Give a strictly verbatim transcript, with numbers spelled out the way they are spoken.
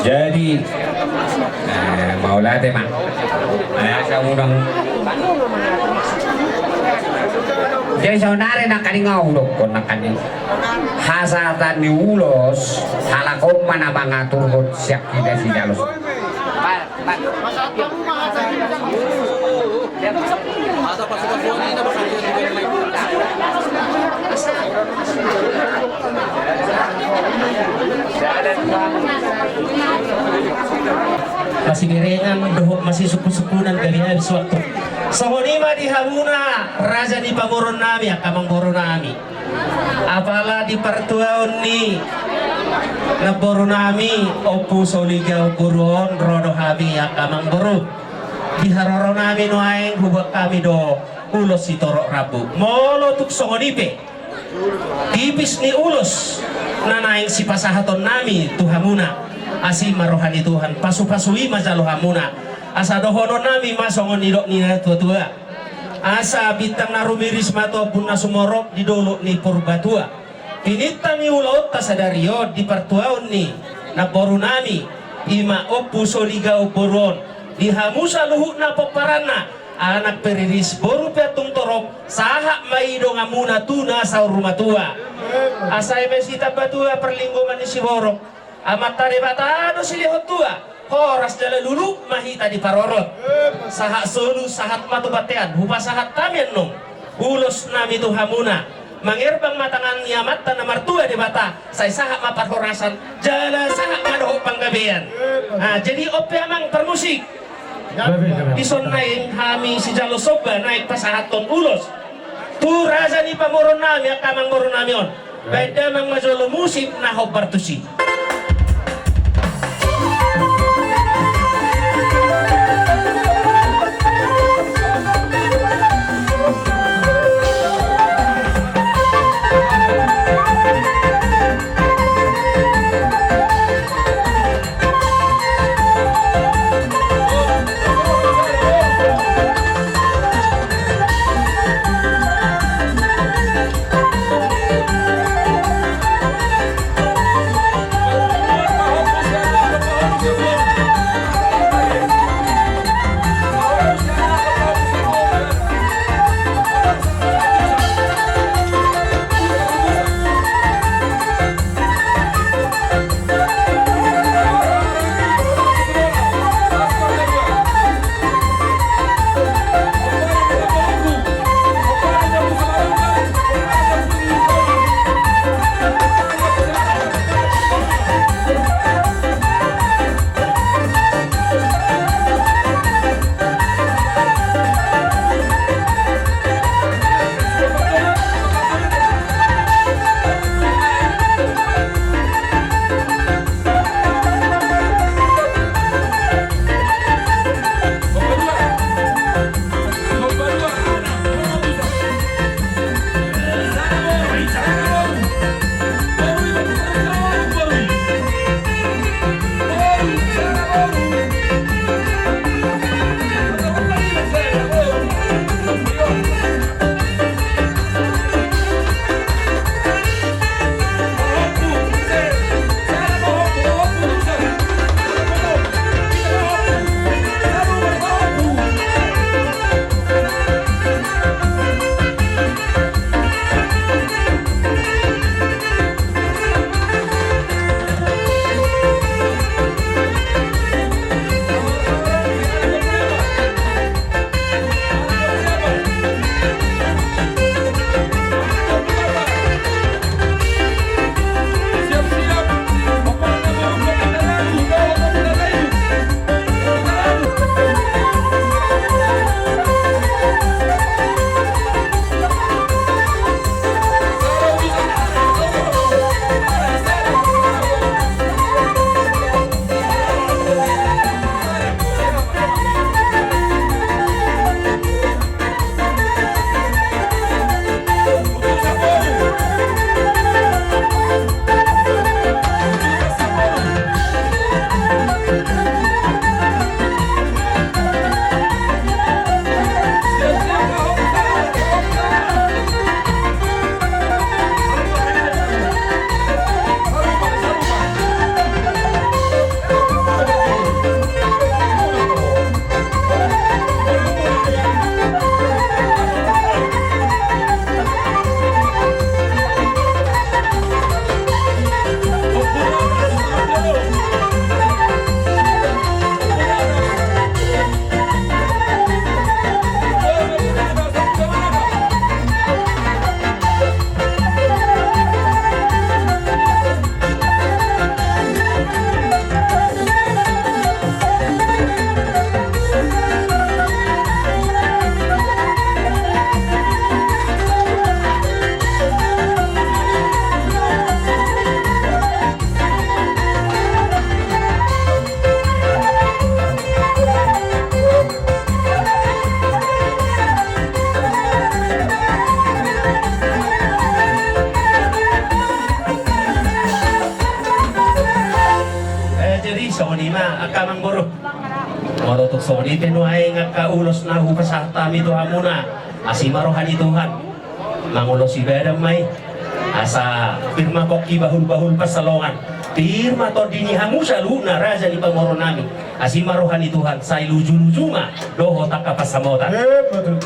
Jadi, eh, mauliate ma. Eh, asa unang. Jadi saonari nangkaning au dokkon nangkaning hasahatan ni ulos, halak on ma na mangaturhon sian hita sijalo. Masiberengan dohot masisungkunsungkunan gabe habis waktu. Songon i ma di hamuna raja ni pamoruon nami, angka amangboru nami. Apala di partuaon ni namboru nami Ompu Soliga Umboruon, ro do hami angka amangboru. Di haroro nami nuaeng hubuat hami do ulos sitorop rambu. Molo tung songon i pe tipis ni ulos na naeng sipasahaton nami tu hamuna, asi ma roha ni Tuhan, pasupasu i ma jalo hamuna. Asa dohonon nami ma songon nidok ni natuatua. Asa bintang na rumiris ma tu ombun na sumorop di dolok ni Purbatua. Pinintang ni ulaonta sadari on di partuaon ni namboru nami, i ma Ompu Soliga Umboruon, di hamu saluhutna pomparanna, anak pe riris, boru pe antung torop, sahat ma i donganmuna tu na saur matua. Asa eme sitamba tua parlinggoman ni siborok, Amanta Debata do silehon tua, horas jala lulu ma hita diparorot. Sahat solu, sahat ma tu bontean, hupasahat hami annon ulos nami tu hamuna. Mangerbang ma tangan ni Amanta na martua Debata, sai sahat ma parhorasan, jala sahat ma dohot panggabean. Ah, jadi on pe amang parmusik. Dison naeng hami sijalo somba naeng pasahathon ulos tu raja ni pamoruon nami, angka amangboru nami on. Baen damang ma jolo musik na hombar tusi. Jadi songon i ma angka amangboru. Molo tung songon i pe nuaeng angka ulos na hupasahat hami tu hamuna, asi ma roha ni Tuhan. Mangulosi badan ma i. Asa pir ma pongki bahulbahul pansalongan. Pir ma tondi ni hamu saluhutna raja ni pamoruon nami. Asi ma roha ni Tuhan, sai lujuluju ma dohot angka pansamotan. Eh, betul.